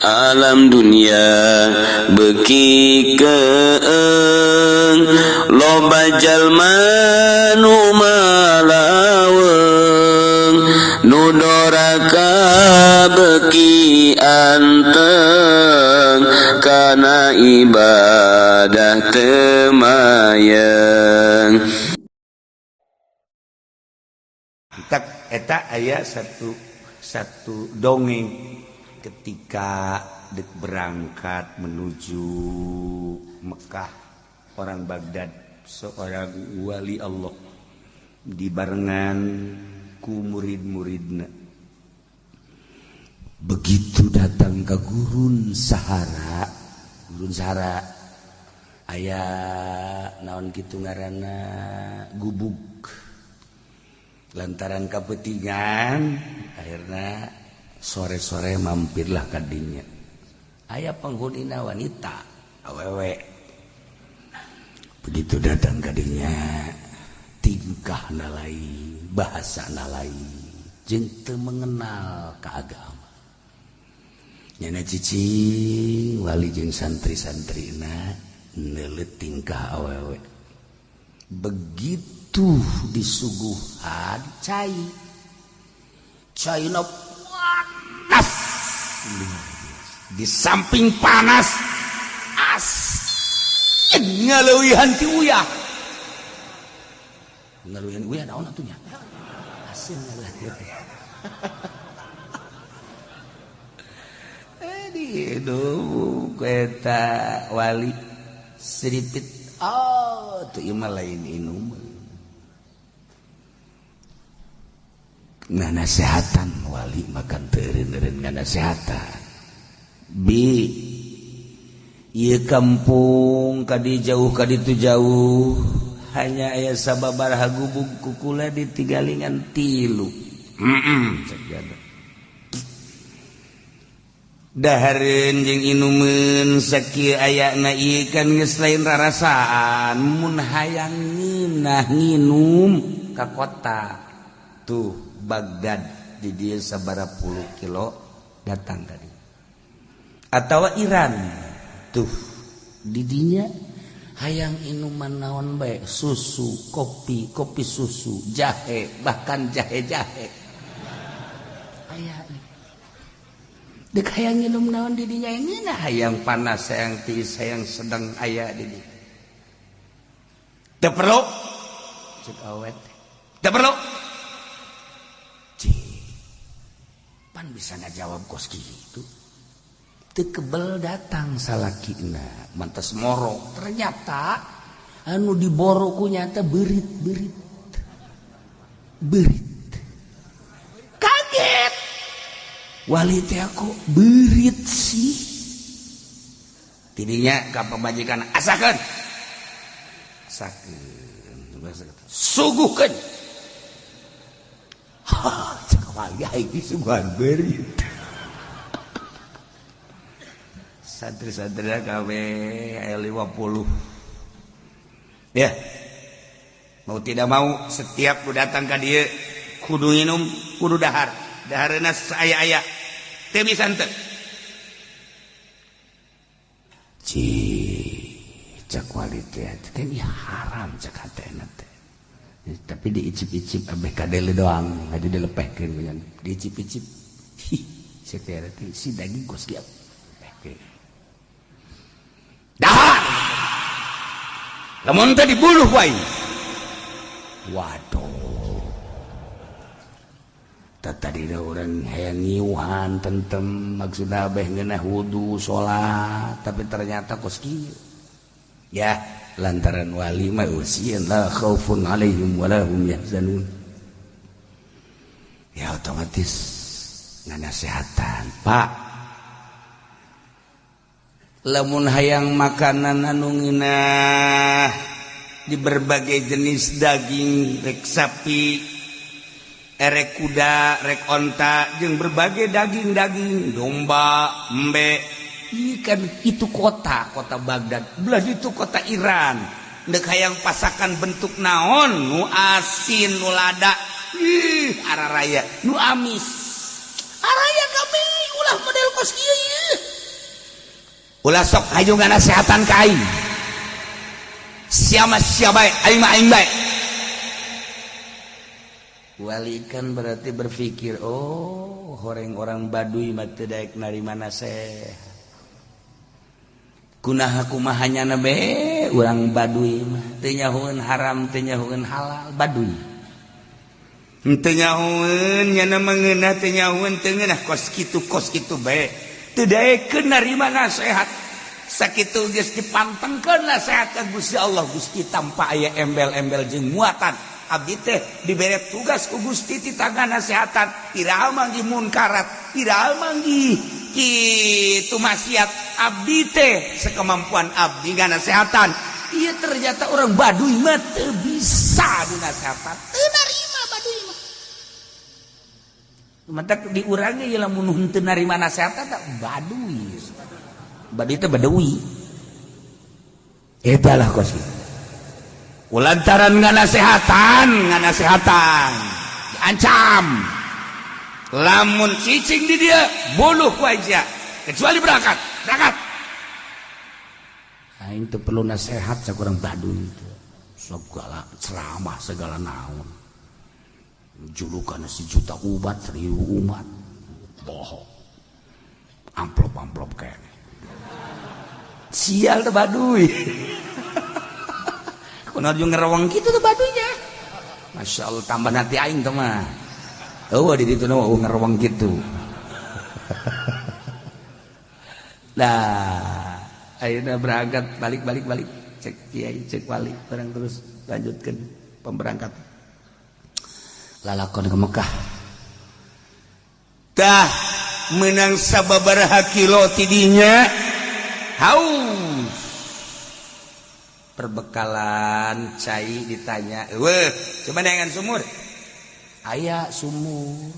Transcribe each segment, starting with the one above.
Alam dunia beuki keeng, loba jalma nu malaweng, nu doraka beuki anteng, kana ibadah teu mayeng. Tak eta aya satu satu dongeng ketika dek berangkat menuju Mekah, orang Baghdad, seorang wali Allah dibarengan ku murid-muridna. Begitu datang ke gurun Sahara, gurun Sahara aya naon kitu ngaranna, gubuk. Lantaran kapeutingan, akhirnya sore-sore mampirlah kadinya. Aya penghunina wanita, awewe. Begitu datang kadinya, tingkah nalai, bahasa nalai, jeung teu mengenal ke agama. Nyana cicing, wali jeung santri-santrina neuleut tingkah awewe. Begitu disuguhan cai, caina panas. Di samping panas, asin ngaleuwihan ti uyah. Ngaleuwihan uyah naon atuh nya? Asin ngaleuwihan. Eh, dihidup eta wali sedikit, oh tuh ieu mah lain inum. Nganasehatan wali makan teu eureun-eureun nganasehatan. Bi, ieu kampung kadi jauh kaditu jauh, hanya aya sababaraha gubuk, kukula ditigalingan tilu. Cek jada. Dahareun jeung inumeun sakieu ayana ieu kan geus lain rarasaan. Mun hayang ngeunah nginum ka kota tuh Baghdad, di dieu sabaraha puluh kilo datang tadi, atau Iran tuh didinya. Hayang inuman naon bae, susu, kopi, kopi susu, jahe, bahkan jahe-jahe aya. Dek hayang nginum naon didinya ngeunah, hayang panas, hayang tiis, hayang sedang, aya di dieu. Teu perlu, cek awet, teu perlu. Cih, pan bisa ngajawab kos kitu. Teu kebel datang salakina mantas moro. Ternyata anu diboro ku nyata beurit-beurit beurit. Kaget wali teh, aku beurit sih. Tidinya ka pamajikan, asakeun, asakeun, suguhkeun. Ha, cek wali, aing disuguhan beurit. Santri-santri kabeh aya 50 ya. Mau tidak mau setiap ku datang ka dieu kudu minum, kudu dahar. Dahareuna saaya-aya, teu bisa henteu. Cih, cek wali teh teh ini haram, cek hatena teh. Tapi diicip-icip abeh kadele doang aja, dilepehkeun ku nya. Diicip-icip, hi, cek teh si daging kos kieu. Dahar, lamun teh dibunuh wae. Waduh, tadi orang hayang ngiuhan tentem, maksudna abeh ngeunah wudu salat, tapi ternyata kos kieu ya. Lantaran wali mah usieun, la khaufun alaihim wala hum yahzanun, ya otomatis nganasehatan. Pak, lamun hayang makanan anu ngeunah di berbagai jenis daging, rek sapi, erek kuda, rek onta, jeung berbagai daging-daging domba, embe ikan, itu kota kota Baghdad belah itu kota Iran. Dek hayang pasakan bentuk naon, nu asin, nu lada, ih, araraya, nu amis araya, kabeh ulah model kos kieu ieu. Ulah sok hayu nganasehatan ka aing. Sia mah sia bae, aing mah aing bae. Wali kan berarti berpikir, oh horeng orang Baduy mah teu daek narima nasehat. Kunaha kumaha nyana be urang Baduy mah teu nyahoeun haram, teu nyahoeun halal, Baduy. Teu nyahoeun nyana mengeunah, teu nyahoeun teu ngeunah, kos kitu bae. Teu daekeun narima nasehat. Sakitu geus dipantengkeun nasehat ka Gusti Allah, Gusti tanpa aya embel-embel jeung muatan. Abdi teh dibere tugas ku Gusti ti tangga nasehatan, iraha manggih munkarat, iraha manggih kitu maksiat. Abdi teh sekemampuan abdi nganasehatan. Ieu ternyata orang Baduy mah teu bisa dinasehatan, teu narima Baduy mah. Matak diurangi ieu lamun henteu narima nasehatan tak Baduy. Baduy teh Badawi. Eta lah kos kitu. Lantaran nganasehatan diancam lamun cicing di dia bunuh ku aja kecuali berangkat. Aing teu perlu nasehat cak urang Baduy itu segala ceramah segala naon julukan si juta ubat seribu umat bohong amplop-amplop kene sial teh Baduy. Kunaon jeung ngereweng kitu tuh Baduynya. Masya Allah tambah nanti aing teh mah. Eueuh di ditu mah ngereweng kitu. Nah, ayeuna berangkat balik cek kiai cek wali barang terus lanjutkeun pemberangkatan. Lalakon ke Mekah. Tah menang sababaraha kilo ti dinya haus. Perbekalan cai ditanya, weh, coba dengan sumur. Aya sumur.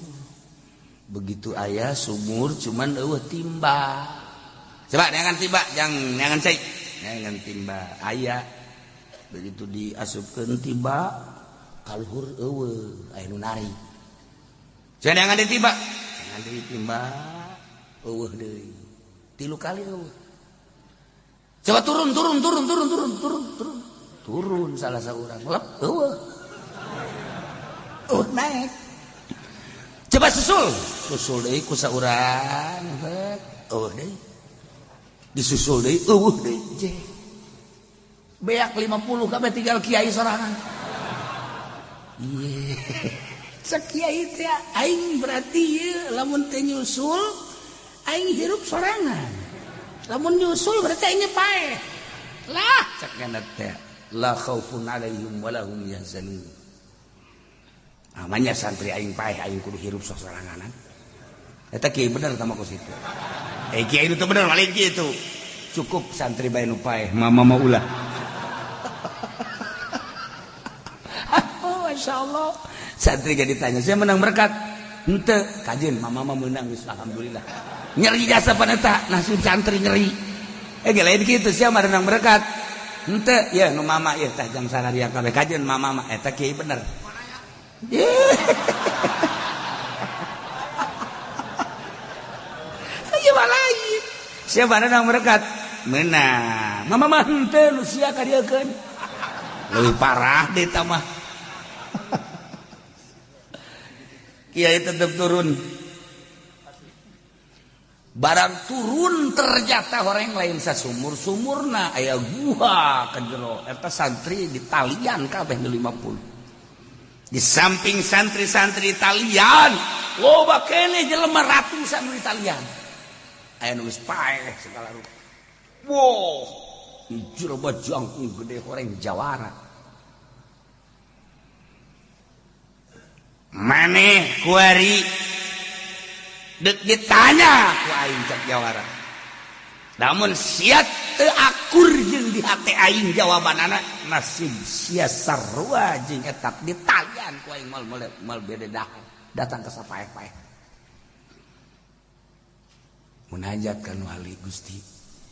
Begitu aya sumur cuman eueuh timba. Coba dengan timba, jangan cai. Jangan timba. Aya. Begitu diasupkeun timba, kaluhur eueuh, aya nu nari. Coba jangan timba. Jangan deui timba, eueuh deui. 3 kali eueuh. Coba turun salah seorang lep eueuh. Eueuh naik. Coba susul deui ku saurang eueuh deui. Disusul deui eueuh deui. Beak 50 kabeh tinggal kiai sorangan. Ieu. Cek kiai teh aing berarti ieu lamun teu nyusul aing hirup sorangan. Lamun nyusul berarti aing paeh. Lah cek ngana teh la khaufun alaihim wa lahum yahzanun. Amanya santri aing paeh aing kudu hirup sosoranganan. Eta kiai bener tama ku situ. Kiai itu bener lain kitu. Cukup santri bae nu paeh, mama mah ulah. Oh, Masya Allah. Santri gak ditanya, saya menang berkat. Henteu, kajeun mama mah menang geus alhamdulillah. Nyeri jasa paneta nasib santri nyeri. Ge lain kitu sia mah menang berkat. Henteu, ya nu mama ieu tah jang sararia kabeh kajeun mama mah eta kiai bener. Ieu mah lain. Sia menang berkat. Menang. Mama mah henteu nu sia ka dieukeun. Leuwih parah deui tah mah. Kiai tetep turun. Barang turun ternyata orang lain sasumur sumurna aya guha ke jero eta santri di talian kabeh 50. Di samping santri-santri talian loba keneh jelema ratusan di talian. Aya nu geus paeh segala rupa. Wow, jelema jangkung gede horeng jawara. Maneh kuari dek ditanya ku aing cak jawara. Namun sia teu akur jeung di hate aing jawabanana nasib sia sarua jeung eta ditalian ku aing moal moal bede dahar datang ke sapaeh-paeh. Munajat kan wali Gusti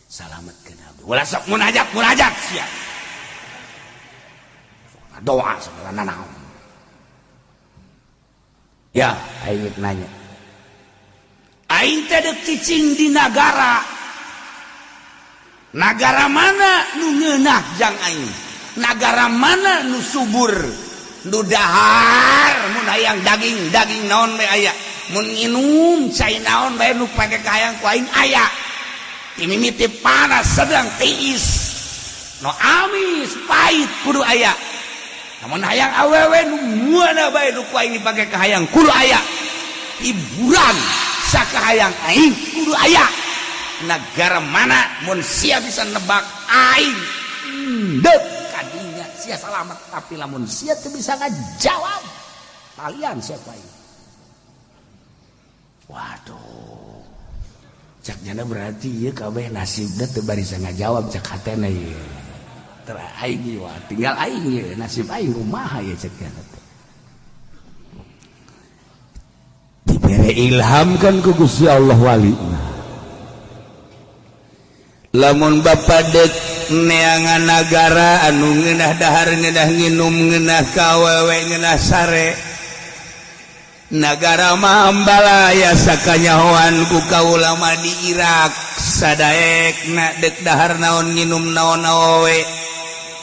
salametkeun abdi. Ulah sok munajat sia. Sok doa segala nanaon. Ya, aing nanya. Aing teh deuk cicing di nagara. Nagara mana nu ngeunah jang aing, nagara mana nu subur, nu dahar mun hayang daging daging naon bae aya, mun nginum cai naon bae nu pake kahayang ku aing aya. Mimiti panas, sedang, tiis, nu amis, pahit kudu aya. Namun hayang awewe nu mana bae nu ku aing dipake kahayang kudu aya. Hiburan sakahayang aing kudu aya. Negara mana mun sia bisa nebak, aing dek kadinya sia selamat. Tapi lamun sia teu bisa ngajawab, kalian siapa ini? Waduh, cak nyana berarti ieu kabeh nasibna teu barisa ngajawab, cak hatena ieu. Ter aing ieu, wah, tinggal aing ieu, nasib aing kumaha ieu, cak nyana teh. Dibere ilham kan ku Gusti Allah wali. Lamun bapak dek neangan nagara anu ngeunah dahar, ngeunah nginum, ngeunah kawewe, ngeunah sare, nagara mah ambalaya sakanyahoan ku kaula mah di Irak. Sadaekna dek dahar naon, nginum naon, awewe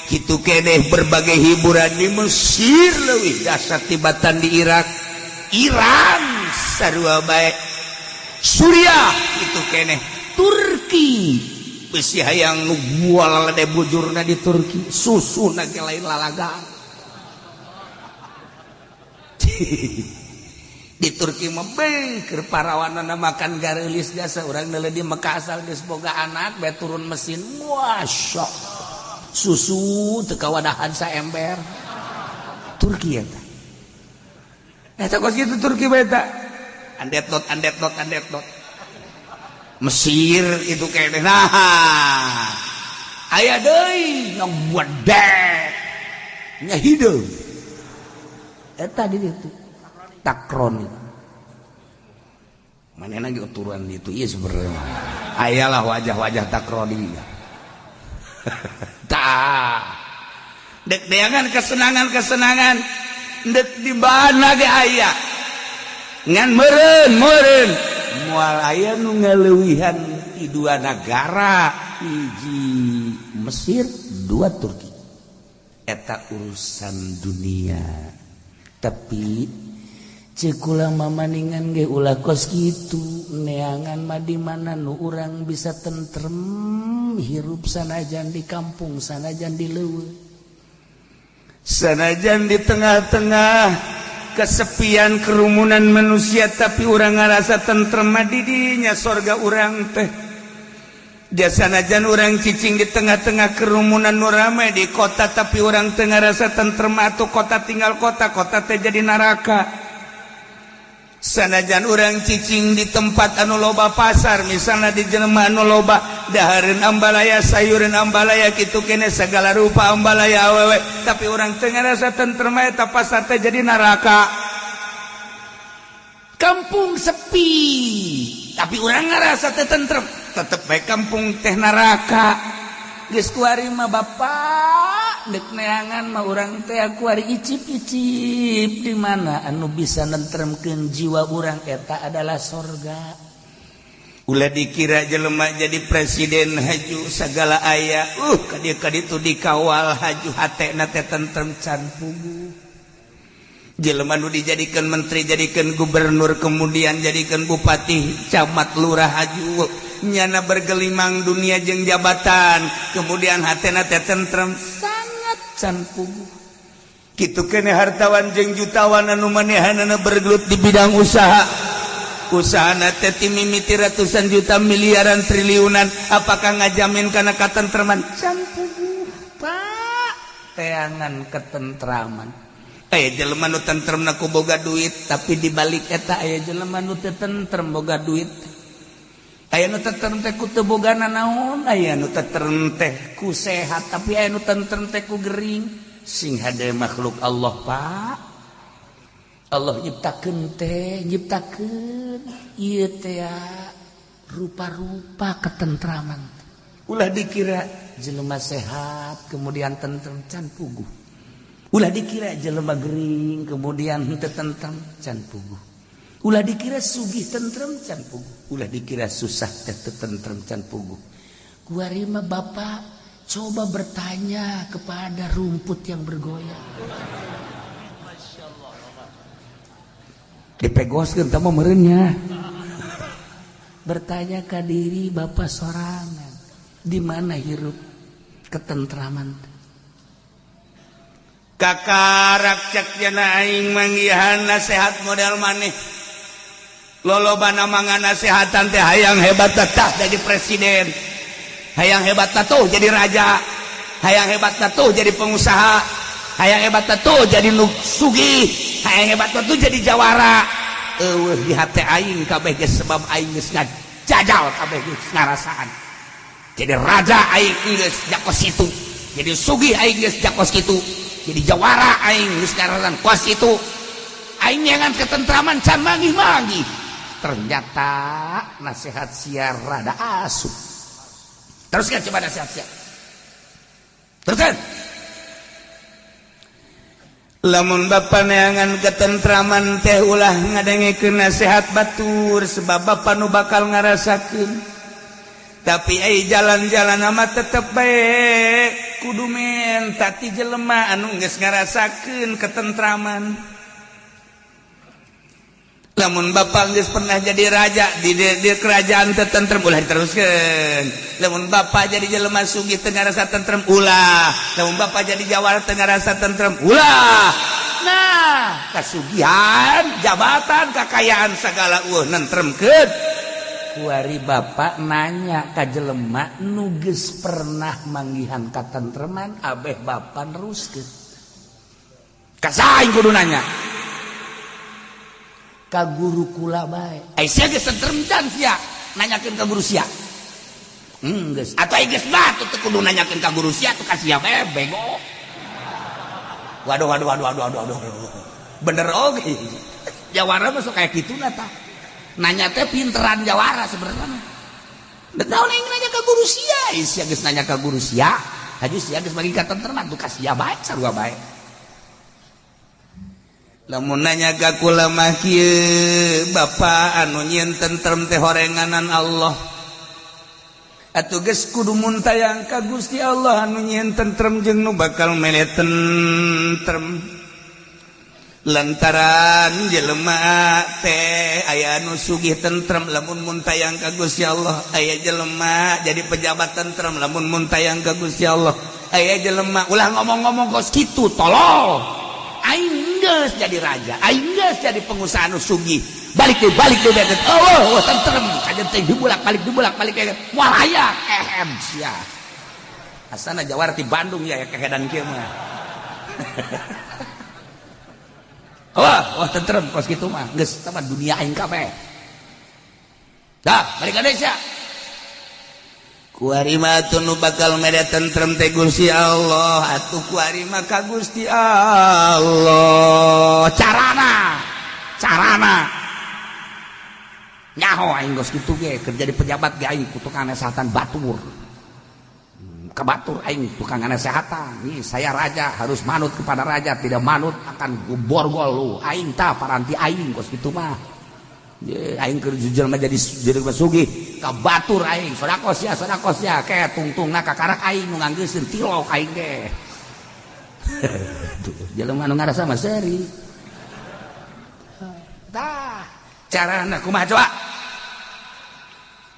kitu keneh, berbagai hiburan. Di Mesir leuwih dasar tibatan di Irak. Iran sarua bae, Suriah itu keneh, Turki besi hayang nu bual de bujurna di Turki, susu ge lain lalaga. Di Turki mah keur parawanana makan gareulis jasa urang neuleuh di Mekah, asal geus boga anak bae turun mesin, masya, susu teu kawadahan saember. Turki eta eta kos kitu Turki bae eta andet dot andet dot andet dot. Mesir itu kayaknya. Nah, aya deui nu bedek nya hideung eta di ditu takroni mana lagi aturan itu. Iya, sebenarnya ayalah wajah-wajah takroni. Tah, dek neangan kesenangan-kesenangan dek di mana ge aya, ngan meureun meureun moal aya nu ngaleuwihan di dua nagara, hiji Mesir, dua Turki. Eta urusan dunia, tapi ceuk kula mamaningan ge ulah kos kitu. Neangan mah di mana nu urang bisa tentrem hirup, sanajan di kampung, sanajan di leuweung, sanajan di tengah-tengah kesepian kerumunan manusia, tapi urang ngarasa tentrem mah didinya sorga urang teh. Sanajan urang cicing di tengah-tengah kerumunan nu rame di kota, tapi urang teu ngarasa tentrem, atau kota tinggal kota, kota teh jadi neraka. Sanajan urang cicing di tempat anu loba pasar, misalnya di jelema anu loba dahareun ambalaya, sayureun ambalaya, kitu kene segala rupa ambalaya awewe, tapi urang teu ngarasa tentrem, eta pasar teh jadi neraka. Kampung sepi tapi urang ngarasa teh tentrem, tetep bae kampung teh neraka. Geus kuari mah bapak dek neangan mah urang teh kuari icip-icip di mana anu bisa nentremkeun jiwa urang, eta adalah sorga. Ulah dikira jelema jadi presiden haju segala aya, ka dieu ka ditu dikawal haju, hatena teh tentrem, can puguh. Jelema nu dijadikan menteri, jadikan gubernur, kemudian jadikan bupati, camat, lurah, haju nyana bergelimang dunia jeung jabatan, kemudian hatena teh tentrem, sangat can puguh. Kitu kene hartawan jeung jutawan anu manehanana bergelut di bidang usaha, usaha teh mimiti ratusan juta, miliaran, triliunan, apakah ngajamin kana katentreman? Can puguh, Pak. Teangan ketentraman, aya jelema nu tentremna ku boga duit, tapi dibalik eta aya jelema nu teu tentrem boga duit. Aya nu tentrem teh ku teu boga nanaon, aya nu tentrem teh ku sehat, tapi aya nu tentrem teh ku gering. Sing hade makhluk Allah, Pak. Allah nyiptakeun teh nyiptakeun ieu teh rupa-rupa ketentraman. Ulah dikira jelema sehat kemudian tentrem, can puguh. Ulah dikira jelema gering kemudian henteu tentrem, can puguh. Ulah dikira sugih tentrem, can puguh. Ulah dikira susah teh tentrem, can puguh. Kuari mah Bapak coba bertanya kepada rumput yang bergoyang. Dipegoskeun teh mah meureunnya. Bertanya ke diri Bapak sorangan, di mana hirup ketentraman? Kakarak cek jana aing manggihan nasehat model maneh. Lolobana mangan nasehatan teh hayang hebat tah jadi presiden. Hayang hebat tuh jadi raja. Hayang hebat tuh jadi pengusaha. Hayang hebat tuh jadi nu sugih. Hayang hebat tuh jadi jawara. Eueuh di hate aing kabeh geus sebab aing geus ngajajal kabeh geus ngarasaan. Jadi raja aing geus jakos kitu. Jadi sugih aing geus jakos kitu. Jadi jawara aing geus ngarasaan kos kitu. Aing nyangan ketentraman can manggih-manggih. Ternyata nasihat sia rada asup. Teruskan coba nasihat sia. Teruskan. Lamun bapa neangan ketentraman teh ulah ngadengekeun nasihat batur sebab bapa nu bakal ngarasakeun. Tapi ai jalan-jalan mah tetep bae kudu menta ti jelema anu geus ngarasakeun ketentraman. Lamun bapak geus pernah jadi raja di kerajaan teu tentrem ulah diteruskeun. Lamun bapak jadi jelema sugih teu ngarasa tentrem ulah. Lamun bapak jadi jawara teu ngarasa tentrem ulah. Nah, kasugihan, jabatan, kakayaan segala eueuh nentremkeun. Kuari bapak nanya ka jelema nu geus pernah manggihan katentreman abeh bapak neruskeun. Ka saha aing kudu nanya? Ka guru kula bae. Ai sia geus tentrem can sia nanyakeun ka guru sia. Geus. Atuh ai geus batu teu kudu nanyakeun ka guru sia tuh ka sia bae bego. Waduh waduh waduh waduh waduh waduh. Bener oge. Jawara mah sok kaya kituna tah. Nanya teh pinteran jawara sebenarnya. Dek naon aing nanya ka guru sia? Ai sia geus nanya ka guru sia, haji sia geus bagi katentreman tuh ka sia bae sarua bae. Lamun nanya ka kula mah kieu bapa anu nyieun tentrem teh horenganan Allah. Atuh geus kudu muntayang ka Gusti Allah anu nyieun tentrem jeung nu bakal mere tentrem. Lantaran jelema teh aya anu sugih tentrem lamun muntayang ka Gusti Allah, aya jelema jadi pejabat tentrem lamun muntayang ka Gusti Allah, aya jelema ulah ngomong-ngomong kos kitu tolol. Aing geus jadi raja, aing geus jadi pengusaha anu sugih. Balik deui bete. Oh, tentrem kajen teh dibulak-balik moal aya kehem sia. Asana jawara ti Bandung ya kehedan kieu mah. Wah, wah tentrem kos kitu mah. Geus tah dunia aing kabeh. Dah, balik ka desa. Kuari mah atuh nu bakal mere tentrem teh Gusti Allah, atuh kuari mah ka Gusti Allah. Carana, carana. Nyaho aing geus kitu ge keur jadi pejabat ge aing ku tukang nasehatan batur. Ka batur aing tukang nasehatan. Nih saya raja harus manut kepada raja, tidak manut akan borgol lu. Aing tah paranti aing geus kitu mah. Aing keur jelema jadi sugih ka batur aing sedekah sia ke tungtungna kakarak aing nu nganggeuseun tilok aing ge. Tuh jelema nu ngarasa mah seuri. Tah carana kumaha coba?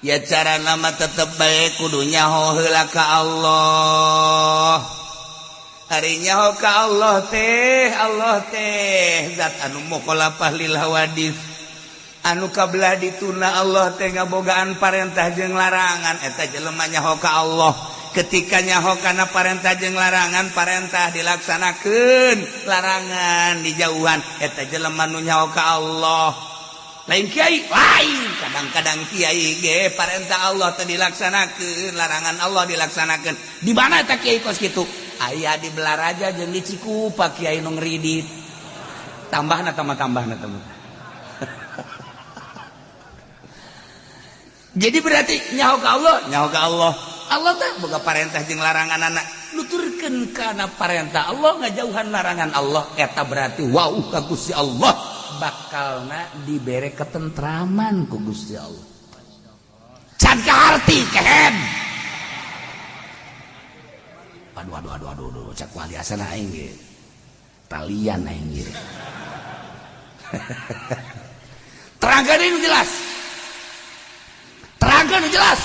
Ya carana mah tetep bae kudu nyaho heula ka Allah. Ari nyaho ka Allah teh zat anu mukhalafah lil hawadis. Anu kabelah dituna Allah teh ngabogaan parentah jeung larangan eta jelema nyaho ka Allah. Ketika nyaho kana parentah jeung larangan, parentah dilaksanakeun, larangan dijauhan, eta jelema nu nyaho ka Allah. Lain kiai, lain kadang-kadang kiai ge parentah Allah teh dilaksanakeun, larangan Allah dilaksanakeun. Di mana eta kiai kos kitu? Aya di Belaraja jeung di Cikupa kiai nu ngridit. Tambahna tambah-tambahna tambah. Jadi berarti nyaho ka Allah, nyaho ka Allah. Allah teh boga parentah jeung larangan anak. Nuturkeun kana parentah Allah ngajauhan larangan Allah eta berarti wauh ka Gusti Allah bakalna dibere ketentraman ku Gusti Allah. Can kaharti kehen. Aduh aduh aduh, cak wali asana aing ge talian aing ge. Terangkan ini jelas, terangkan jelas.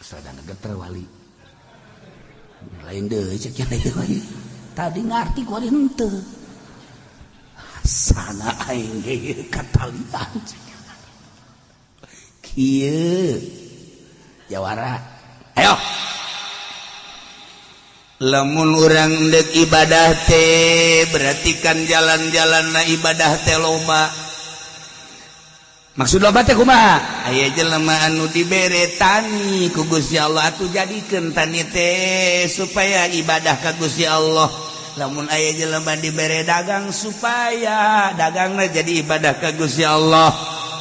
Sadang geter wali lain deh, cek yang lain tadi ngerti ku wali henteu sana aing ge katalian kieu jawara. Ayo, lamun urang dek ibadah teh berarti kan jalan-jalan na ibadah teh loba. Maksud loba teh kumaha? Aya jelema anu dibere tani ku Gusti Allah, atuh jadikeun tani teh supaya ibadah ka Gusti Allah. Lamun aya jelema dibere dagang, supaya dagangna jadi ibadah ka Gusti Allah.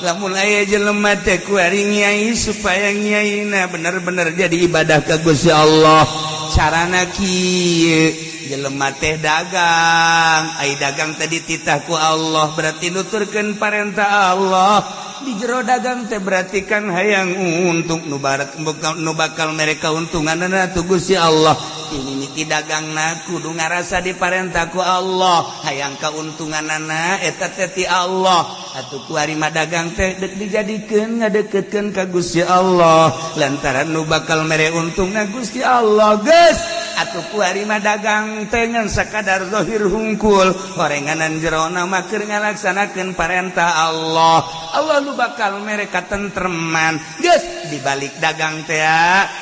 Lamun aya jelema teh kuari nyai, supaya nyaina bener-bener jadi ibadah ka Gusti Allah. Carana kieu, jelema teh dagang, ai dagang tadi titah ku Allah, berarti nuturkeun parentah Allah. Di jero dagang teh berarti kan hayang untung, nu barak nu bakal mereka untunganna tu Gusti Allah. Ini miti dagangna kudu ngarasa diparentah ku Allah, hayang kauntunganana eta teh ti Allah. Atuh kuari mah dagang teh dek dijadikeun ngadeukeutkeun ka Gusti Allah, lantaran nu bakal mere untungna Gusti Allah. Geus atuh, kuari mah dagang teh ngan sakadar zahir hungkul, horenganan jerona mah keur ngalaksanakeun parentah Allah. Allah nu bakal mere katentreman. Geus, dibalik dagang teh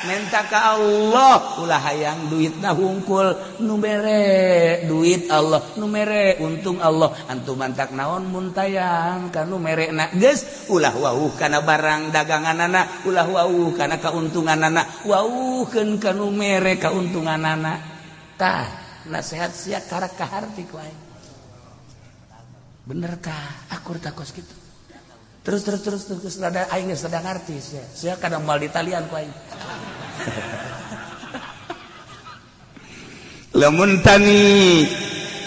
menta ka Allah, ulah hayang duitna hungkul. Nu mere duit Allah, nu mere untung Allah. Antum mantak naon mun tayang ka nu merena? Geus, ulah wauh kana barang daganganana, ulah wauh kana kauntunganana, wauhkeun ka nu mere kauntunganana. Tah, nasihat sia karak kaharti ku aing. Bener kah akur takos kitu? Terus terus terus terus, rada aing geus rada ngarti sia. Sia kadang moal ditalian ku aing. Lamun tani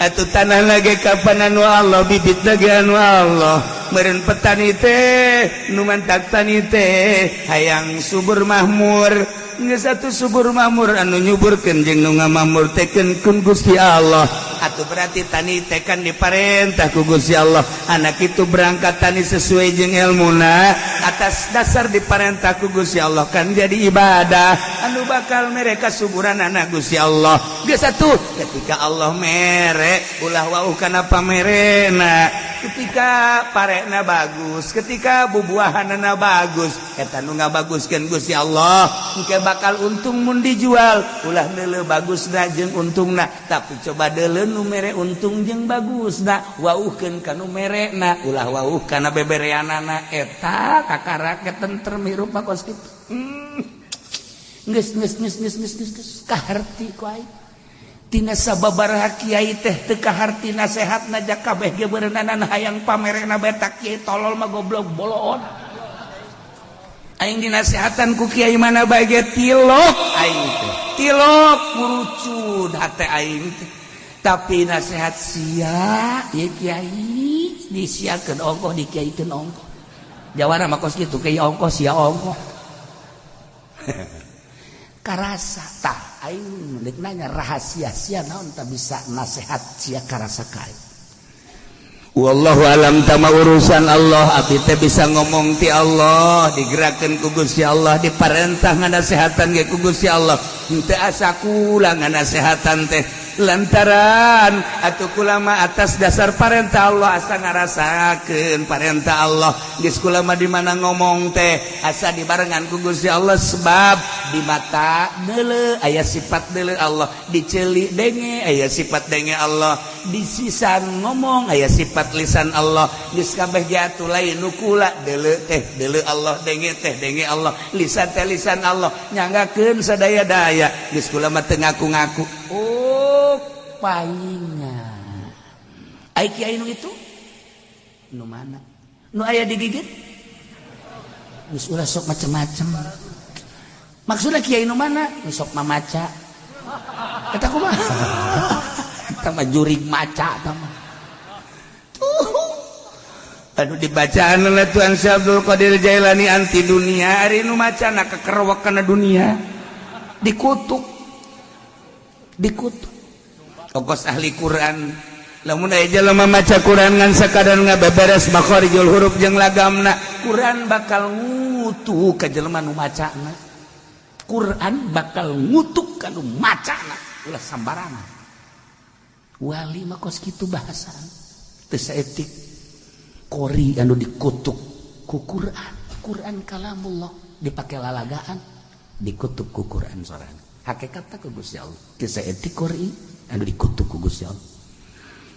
atuh tanah lagi kapan anu Allah, bibit lagi anu Allah. Meureun petani teh nu mantak tani teh hayang subur mahmur. Geus atuh, subur mahmur anu nyuburkeun jeung nu ngamahmur teh kun Gusti Allah. Atuh berarti tani teh kan diparentah ku Gusti Allah. Anak itu berangkat tani sesuai jeung ilmuna atas dasar diparentah ku Gusti Allah, kan jadi ibadah. Anu bakal mereka suburan anak Gusti Allah. Geus atuh, ketika Allah mere ulah wauh kana pamerena. Ketika parena bagus, ketika bubuahanana bagus, eta nu ngabaguskeun Gusti Allah. Engke bakal untung mun dijual. Ulah deuleu bagusna jeung untungna, tapi coba deuleu nu mere untung jeung bagusna. Wauhkeun ka nu merena, ulah wauh kana bebereanana. Eta kakara ketentrem hirup mah kos kitu. Geus geus geus geus geus geus kaharti ku aing. Tina sababaraha kiai teh teu kaharti nasehatna, ja kabeh ge beureunanan hayang pamerena bae. Kiai tolol mah goblok boloon. Aing dinasehatan ku kiai mana bae ge tilok aing teh, tilok murucud hate aing teh. Tapi nasehat sia ieu kiai disiakeun ongkoh, dikiaikeun ongkoh. Jawara mah kos kitu, kiai ongkoh, sia ongkoh. Karasa tah aing deuk nanya rahasia sia naon tak bisa nasehat sia karasa ka aing. Wallahu alam, tama urusan Allah. Abdi teh bisa ngomong ti Allah, digerakkan ku Gusti Allah, diparentah nganasehatan ge ku Gusti Allah. Henteu asa kula nganasehatan teh lantaran atuh kula mah atas dasar parentah Allah, asa ngarasakeun parentah Allah. Geus, kula mah di mana ngomong teh asa dibarengan ku Gusti Allah, sebab di mata deuleu aya sifat deuleu Allah, di ceuli denge aya sifat denge Allah, di lisan ngomong aya sifat lisan Allah. Geus kabeh ge atuh lain nu kula. Deuleu teh deuleu Allah, denge teh denge Allah, lisan teh lisan Allah, nyanggakeun sadaya-daya. Geus, kula mah teu ngaku-ngaku. Oh, paingan ai kiai nu itu nu mana nu aya digigit. Geus, ulah sok macem-macem. Maksudnya kiai nu mana nu sok mamaca eta kumaha? Eta mah jurig maca eta mah. Tuh aduh, dibacaan oleh Tuan Syekh Abdul Qadir Jailani anti dunia. Ari nu maca na kekerwek kana dunia, dikutuk. Dikutuk. Tokos ahli Quran. Lamun aya jelema maca Quran ngan sakadar ngabeberes makharijul huruf jeung lagamna, Quran bakal ngutuk ka jelema nu macana. Quran bakal ngutuk ka nu macana, ulah sambarangan. Wali mah kos kitu bahasana. Teu saeutik qori anu dikutuk ku Quran. Quran kalamullah dipake lalagaan dikutuk ku Quran sorangan. Hakikatna ku Gusti Allah. Teu saeutik qori anu dikutuk ku Gusti Allah.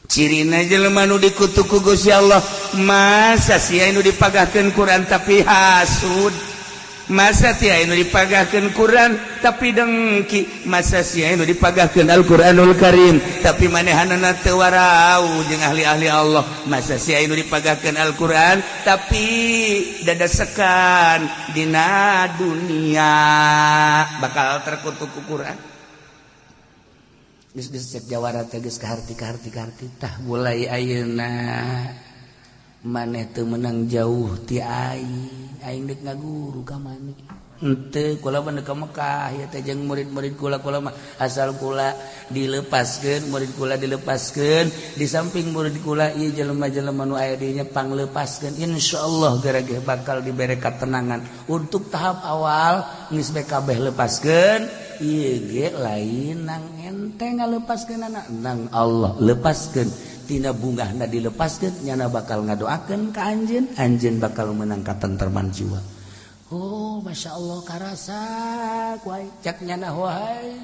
Cirina jelema nu dikutuk ku Gusti Allah, masa sia nu dipagahkeun Quran tapi hasud, masa sia nu dipagahkeun Quran tapi dengki, masa sia nu dipagahkeun Al-Qur'anul Karim tapi manehanana teu warau jeung ahli-ahli Allah, masa sia nu dipagahkeun Al-Qur'an tapi dadasekan dina dunia, bakal terkutuk ku Quran. Geus geus cek jawara teh geus kaharti kaharti kaharti tah mulai ayeuna maneh teu meunang jauh ti aing, aing deuk ngaguru ka maneh. Henteu kula mah ka Mekah ya teh jeung murid-murid kula, kula mah asal kula dilepaskeun, murid kula dilepaskeun, di samping murid kula ieu jelema-jelema nu aya dinya panglepaskeun, insyaallah gara-gara bakal dibere katenangan. Untuk tahap awal geus bae kabeh lepaskeun, ieu ge lain nang ente ngalepaskeun anak nang Allah lepaskeun. Tina bungahna dilepaskeun, nyana bakal ngadoakeun ka anjeun, anjeun bakal menang katentraman jiwa. Oh, Masya Allah karasa ku aing cek nyana, wahai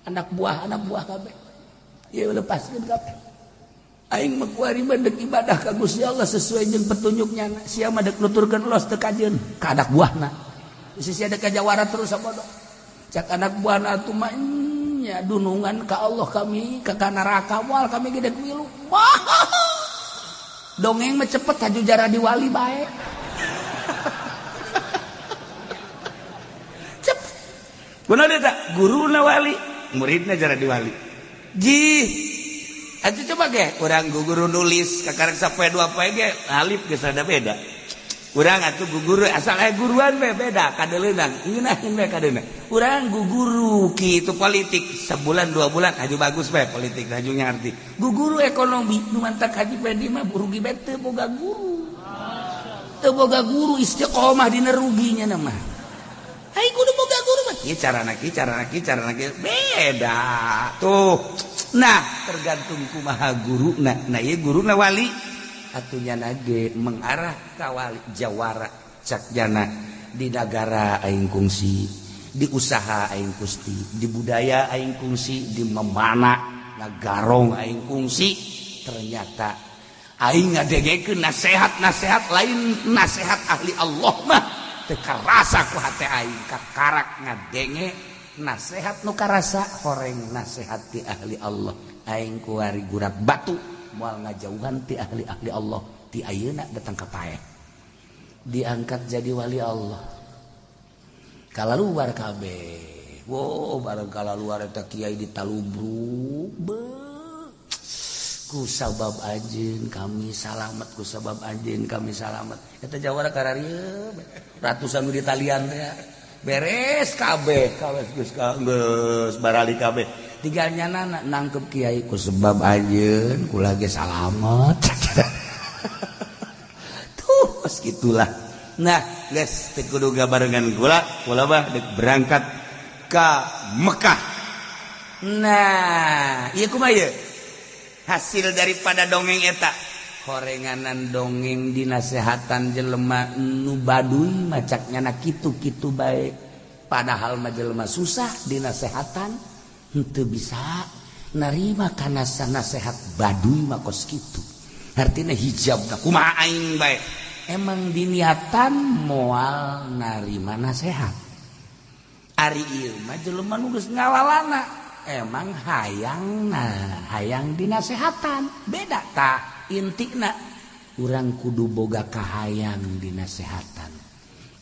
anak buah kabeh ieu lepaskeun kabeh. Aing mah kuari mah deuk ibadah ka Gusti Allah sesuai jeung petunjuk nyana, sia mah deuk nuturkeun los teu kajeun ka anak buahna. Sisi ada ka jawara terus sabodo. Cak anak buahna atuh mah nya dunungan ka Allah kami ka neraka moal kami gede milu. Dongeng mah cepet haju jara di wali bae. Cepet. Bener tak? Guruna wali, muridna jara di wali. Jih. Atuh coba ge urang guru nulis kakarek sapoe dua poe ge alif geus rada beda. Urang atuh guguru asal aya guruan we beda kadeuleunang, ngeunaheun we kadeuna. Urang guguru kitu politik sebulan dua bulan haju bagus we politik haju ngarti. Guguru ekonomi nu mantak Haji Pedi mah rugi bae teu boga guru. Teu boga guru istiqomah dina ruginya na mah. Ai kudu boga guru mah kieu carana kieu carana kieu carana kieu beda tuh. Nah, tergantung kumaha guruna. Nah, ieu guruna wali. Atunya nage mengarah ka wali jawara cak jana di nagara aing kungsi, di usaha aing kungsi, di budaya aing kungsi, di memana ngagarong aing kungsi. Ternyata aing ngadengekeun nasehat-nasehat lain nasehat ahli Allah mah teu karasa ku hate aing, kakarak ngadenge nasehat nu karasa horeng nasehat ti ahli Allah. Aing kuari gurat batu moal ngajauhan ti ahli-ahli Allah, ti ayeuna datang ka paeh diangkat jadi wali Allah. Kalaluar kabeh. Wow, bareng kalaluar eta kiai ditalubruk. Ku sabab anjeun kami salamet, ku sabab anjeun kami salamet. Eta jawara kararieu ratusan nu ditalian teh. Beres kabeh, kabeh geus geus barali kabeh. Tinggal nyana nangkep kiai ku sebab anjeun kula ge salamet. Tuh, kos gitulah. Nah, geus teu kudu gabarengan kula, kula mah deuk berangkat ka Mekah. Nah, ieu kumaha ieu? Hasil daripada dongeng eta, horenganan dongeng dinasehatan jelema nu baduy macak nyana kitu-kitu bae. Padahal mah jelema susah dinasehatan henteu bisa narima kana nasehat baduy mah kos kitu. Artina hijabna kumaha aing bae. Emang diniatan moal narima nasehat. Ari ieu mah jelema nu geus ngalalana emang hayangna hayang dinasehatan. Beda ta intina urang kudu boga kahayang dinasehatan.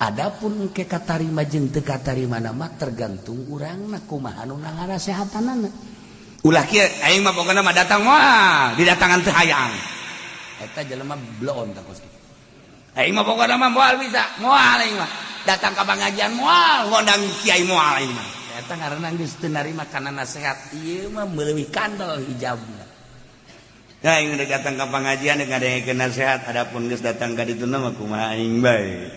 Adapun ke katarima jeung teu katarima mah tergantung urangna kumaha nu nganasehatanana. Ulah kieu aing mah pokona mah datang moal didatangan teu hayang. Eta jelema bloon tah kos kitu. Aing mah pokona mah moal bisa, moal aing mah. Datang ka pangajian moal, ngondang kiai moal aing mah. Eta ngaranna geus teu narima kana nasihat. Ieu mah meuleuwih kandel hijabna. Nah, aing udah datang ke pengajian ngadengekeun nasihat, adapun geus datang ka ditu mah kumaha aing bae.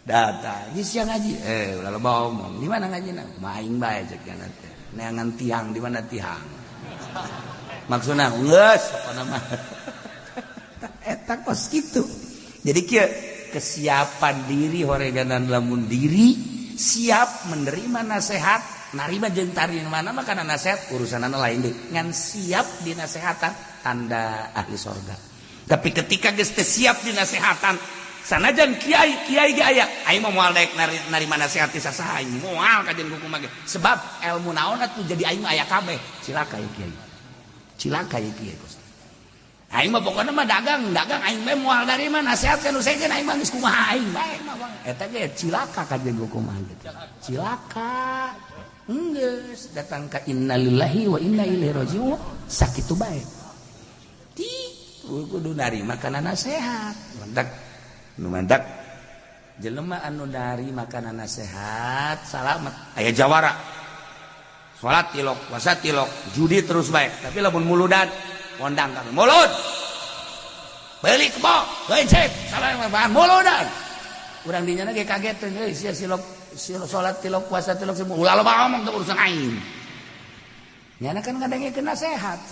Datang, geus sia ngaji. Eh, ulah loba omong. Di mana ngajina? Kumaha aing bae cek nya teh. Neangan tiang di mana tiang. Maksudna geus pokona mah. Eta kos kitu. Jadi kieu kesiapan diri horeganan lamun diri siap menerima nasihat, narima jeung tarima mana mah kana nasihat urusanana lain deui. Ngan siap dinasehatan tanda ahli sorga. Tapi ketika geus teu siap dinasehatan, sanajan kiai kiai ge aya, aing mah moal daek narima nasihat ti sasaha, aing moal kajeun kumaha ge. Sebab ilmu naon atuh jadi aing mah aya kabeh. Cilaka ieu kiai. Cilaka ieu kiai Gusti. Aing mah pokokna mah dagang, dagang aing bae moal narima nasihat kan nu sejen aing mah geus kumaha aing bae mah bang. Eta ge cilaka kajeun kumaha gitu. Cilaka. Geus datang ka innalillahi wa inna ilaihi raji'un sakitu bae. Ti kudu narima kana nasihat. Mantak nu mantak jelema anu narima kana nasihat salamet. Aya jawara. Salat tilok, puasa tilok, judi terus bae. Tapi lamun muludan ngondang kami mulud. Beli kebo, lain cek, salah bahan muludan. Urang dinya ge kaget euy sia silok salat tilok puasa tilok semua ulah loba omong teu urusan aing. Nyana kan ngadengekeun nasihat.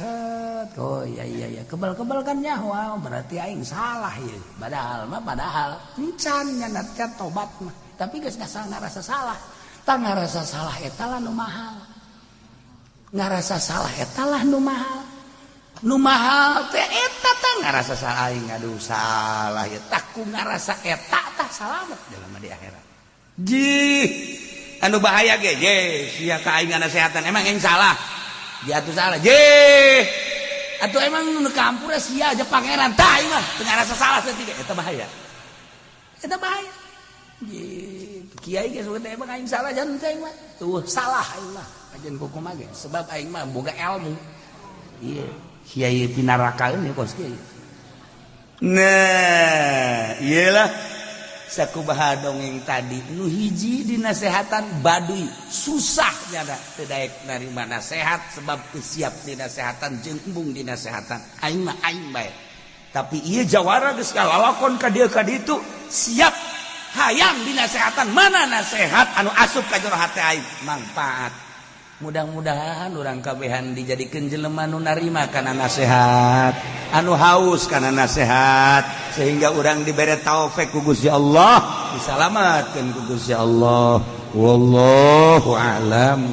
Oh iya iya iya kebal-kebal kan nyaho berarti aing salah ieu. Padahal mah padahal encan nyana teh tobat mah. Tapi geus ngarasa salah. Tah ngarasa salah eta lah nu mahal. Ngarasa salah eta lah nu mahal. Nu mahal teh eta tah ngarasa salah aing aduh salah ieu. Tah ku ngarasa eta tah salamet jelema di akhirat. Jih, anu bahaya ge, je, sia ka aing nasehatan emang aing salah. Dia atuh salah. Je. Atuh emang nu kampur sia aja pangeran tah aing mah teu ngarasa salah teh eta bahaya. Eta bahaya. Gitu. Kiai ge sugan emang aing salah jangan teh aing mah. Tuh salah aing mah. Kajeun kumaha ge sebab aing mah boga ilmu. Iya, kiai pinarakaeun ya kos kiai. Nah, iyalah sakumaha dongeng tadi nu hiji dinasehatan baduy susah nyana teu daek narima nasehat sebab teu siap dinasehatan jeung embung dinasehatan aing mah aing bae. Tapi ieu jawara geus kalalakon ka dieu ka ditu siap hayang dinasehatan mana nasehat anu asup ka jero hate aing mangfaat. Mudah-mudahan urang kabehan dijadikeun jelema nu narima kana nasehat, anu haus kana nasehat sehingga urang dibere taufik ku Gusti Allah, disalamatkeun ku Gusti Allah. Wallahu a'lam.